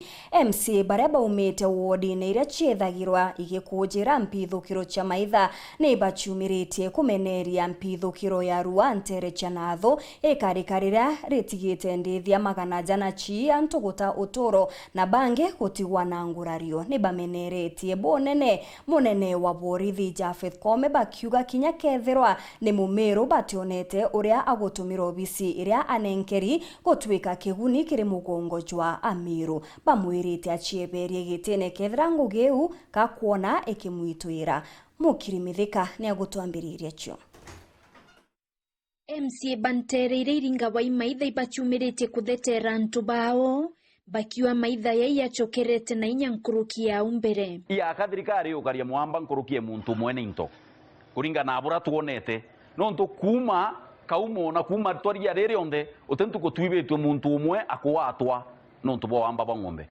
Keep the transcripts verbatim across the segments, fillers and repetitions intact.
M C A baria baumite wodine iria ciethagirwa igikujira mpithukiro cia maitha ni baciumiritie kumeneria mpithukiro ya rua ntere cia nathu, ikarika riria ritigite ndithia magana jana cii antu guta uturo na bangi gutigwa na ngurario. Ni bameneretie bunene munene wa borithi Japheth Koome, bakiuga kinya kethirwa ni Mumiru bationete uria agutumira obisi iria anenkeri gutwika kiguni kiri mugongo jwa Amiru. Bamwirite acieberie gitine kethira ngugi iu gakwona ikimwitwira. Mukiri Mithika ni agutwambiriria cio. M C A bantereire iringa wa imaitha ibaciumiritie kuthetera antu bao, bakiuga maitha yai yacokerete na inya nkuruki ya au mbere. Iaka thirikari yukaria mwamba nkuruki ya muntu umwe ni into, kuringana na buria twonete, nontu kuuma kaumo na kuuma twaria riri rionthe, uti ntuku twibitwe muntu umwe akugwatwa nontu bwa wamba bwa ng'ombe.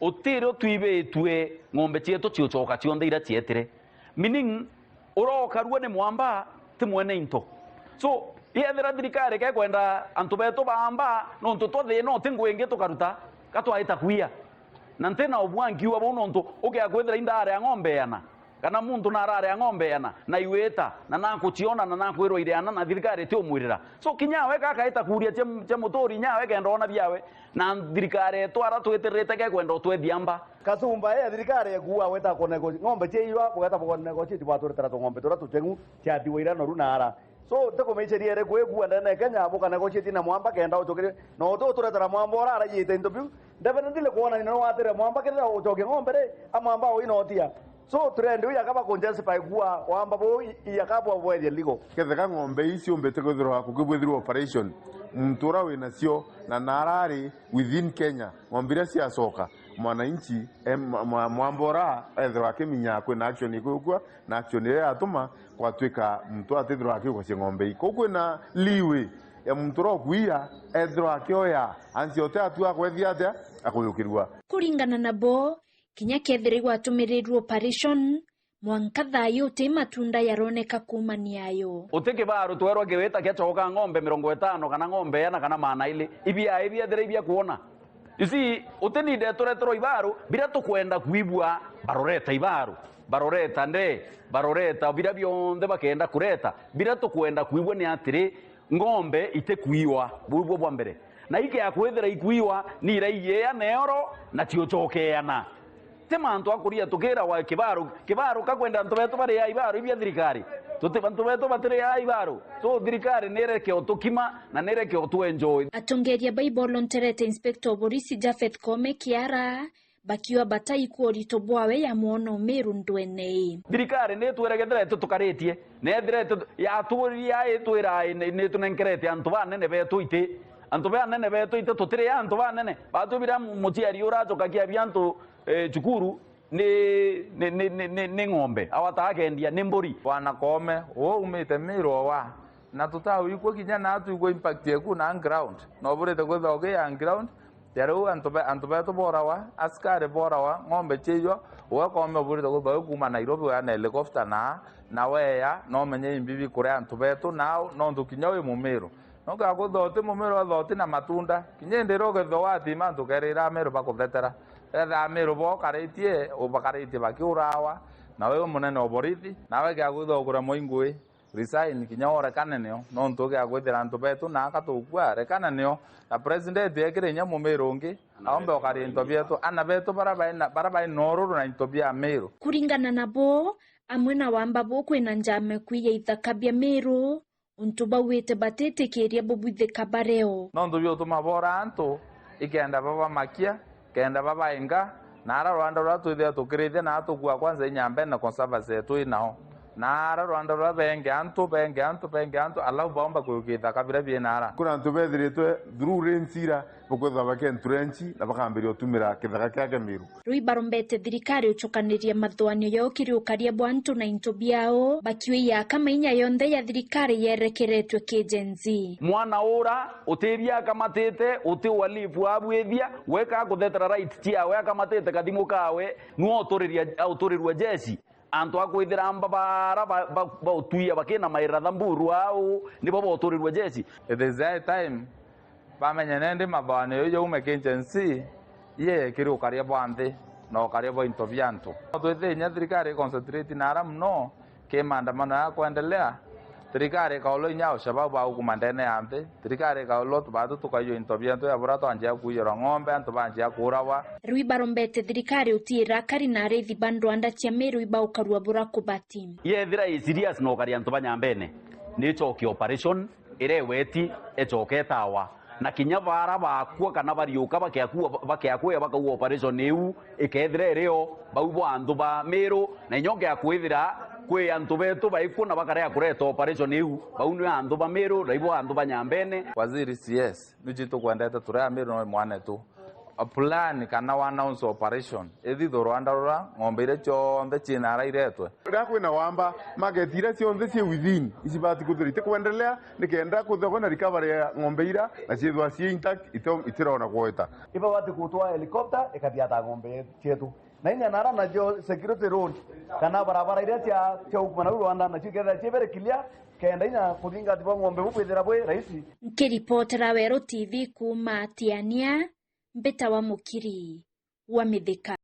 Utirio twibitue ng'ombe cietu ciucoka cionthe iria cietire. Meaning, urokarua ni mwamba, ti mwene into. So, yethira thirikari kekwenda antu betu baamba, nontu twa thina uti ngugi ingi tukaruta, ka twaita kwia. Na ntina ubua nkiuga buu nontu ukea kwithira indaria ng'ombe iana, kana muntu nararea ng'ombe iana, na iwita, na nakuciona, na nakwirwa iri ana, na thirikari itiumwirira. So, kinya we kakaita kuria cia, cia muturi, inya we kenda ona biawe, na thirikari yetu ara twitirite kekwenda utwethia mba. Kasumba ya thirikari ekua weta kone ng'ombe ciaiywa, bugeta bukone gochiti bwaturetera tung'ombe turia tucheng'u, ciatiwa iria noru na ara. So, ntikumiciria iriku ikua ndene ya Kenya, bukanegotiate na mwamba kenda ucokerie. Na uti uturetera mwamba uria araiyite into biu. Definitely kwonania ni watire mwamba kethira ucokie ng'ombe ri, a mwamba uinotia. So, trend iu yakaba ku justify kuwa wamba buu i-, i-, yakabwa bwethie legal. Ketheka ng'ombe ii ciumbite kwithirwa kukibwithirwa operation, muntu uria winacio na narari within Kenya, ng'ombe iria ciacoka, mwananchi, em, mwa-, mwamba uria ethirwa akiminya kwina action ikukua, na action iria yatuma kwatwika muntu atithirwa akiugacia ng'ombe ii. Kou kwina leeway ya muntu uria ukuia ethirwa akioya, ansi ote atua akwethia atia akuyukirua. Kuringana nabo, kinya kethira igwatumirirwe operation, mwanka thayu uti matunda yaroneka kuumania ayo. Uti kibaru twerwa kiwita kiacoka ng'ombe mirongo itano kana ng'ombe iana kana maana ili, ibiae biethira ibia kuona. You see, uti ninde tureterwa ibaru, biria tukwenda kwibua, baroreta ibaru, baroreta nde, baroreta biria bionthe bakenda kureta. Biria tukwenda kwibua ni atiri, ng'ombe itikuiwa, buu bwa mbere. Na ikea kwithira ikuiwa, ni iraiyeana eoro na ciucokeana. Ti mantu a kuria tukirawa kibaru, kibaru ka kwenda antu betu baria ibaru ibia thirikari. Tuti, antu betu batiria ibaru. So thirikari nireke utukima na nireke utu enjoy. Atongeria bai bolonterete Inspector wa Borisi Japheth Koome kiara, bakiuga batai kwa urito bwawe ya mwono Miru ndwene ii. Thirikari ni itwire kethira itu tukaritie, na ethira itu yaturia itwira ni, ni itunenkerete antu banene betu iti. Antu banene betu iti tutiri antu banene. Batu bira mu-, muciari uracokagia bia antu, eh, cukuru ni, ni, ni, ni, ni, ni ng'ombe. Awata akendia ni mburi. Bwana Koome, uu umite Miru owa. Na tutawigua kinya na twigua impact yeku na ground. No burite kwithirwa ugi ya ground, ya riu antu be-, antu betu borawa, askari borawa, ng'ombe ciiywa, uwe Koome uburite kwithirwa wi kuuma Nairobi wea na helicopter na, na weya, no menye imbibi kuria antu betu nao, nontu kinya wi Mumiru. Nontu ya kwithirwa uti Mumiru, wethirwa uti na matunda, kinya indi iria ukethirwa wathima antu ukerira Amiru bakuthetera. Etha Amiru bokaritie, ubakaritie bakiurawa, na wi munene o borithi, nawe kia kwithirwa ukuremwa ingui, resign kinya urekane nio, nontu ugia kwithira antu betu na aka tukua, rekana nio. Na president ekire inya Mumiru ungi, aombe ukaria into bietu, ana betu bara bai na, bara bai na ururu na into bia Miru. Kuringana nabo, amwe na wamba buu kwina njama kwiya ithaka bia Miru, untu bauite batitikiria bubwithika bareo. Nontu biutuma bora antu, ikenda babamakia, kenda babainga, na ara rwanda ruria twithia tukirithia na tukua kwanza inya mbene conservancy yetu inao. Na ara rwanda ruria benge antu, benge antu, benge antu, alafu baomba kuyukia ithaka biria biina ara. Kuna antu bethiritwe through rains ira, bukwithwa bakenturenchi na bakambiria utumira kithaka kia Kemiru. Riu ibarombete thirikari ucukaniria mathuanio yao kiri ukaria bwa antu na into biao, bakiuia aka mainya yonthe ya thirikari yerekeretwe ki Gen Z. Mwana ura utibia akamatite, uti uhalifu abwithia, we ka kuthetera right ciawe akamatite kathimu kawe, nwe uturiria, uturirua jeshi. Antu a kwithira mba bara ba, ba, ba utuia bakina maira tha mburu au, nibo boturirua jeshi. It is high time bamenye nendi mathuanio jau jaume ki Gen Z, Ye kiri ukaria bwa nthi na ukaria bwa into bia antu. Twithinya thirikari iconcentrate na ara muno ki maandamano ya kwendelea, thirikari ikaulwa inya au shababu bagukuma ndene ya nthi, thirikari ikaulwa tubatu tukaiywa into bietu ya bura twanjia kuiyirwa ng'ombe, antu banjia kuurawa. Riu ibarombete thirikari utiira akari na ariithi ba ndwanda cia Miru ibaukarua bura kubati. Yethira i serious na ukaria antu ba Nyambene, ni icokie operation iria iweti icoke itawa. Na kinya bara bakua kana bariuka bakiakua, bakiakua bakaua operation iu, ikethira irio, bau bo antu ba Miru, na inya ukia kwithira kwi antu betu baikua na bakarega kureta operation iu, bau ni antu ba Miru, na ibo antu ba Nyambene. Waziri C S, ni tukwendete turia Miru no mwanetu. A plan kana wa announce operation, ithithwe rwanda rura, ng'ombe iria cionthe ciina ara iretwe. Riria kwina wamba, market iria cionthe cii within, icibati kwithirwa itikwendelea, nikenda kwithirwa kwina recovery ya ng'ombe ira, na ciithirwa cii intact, iti-, itirona gwita. Ibabati gutwaa helicopter, ikathiata ng'ombe cietu. Na inya nara nacio security road, kana barabara iria cia, cia gukuma nau Rwanda, nacio ikethira cii very clear, kenda inya kuthingatithwa ng'ombe bubwithira bwi raisi. Nkiripotera Weru T V kuuma Tiania, mbitawa Mukiri wa Mithika.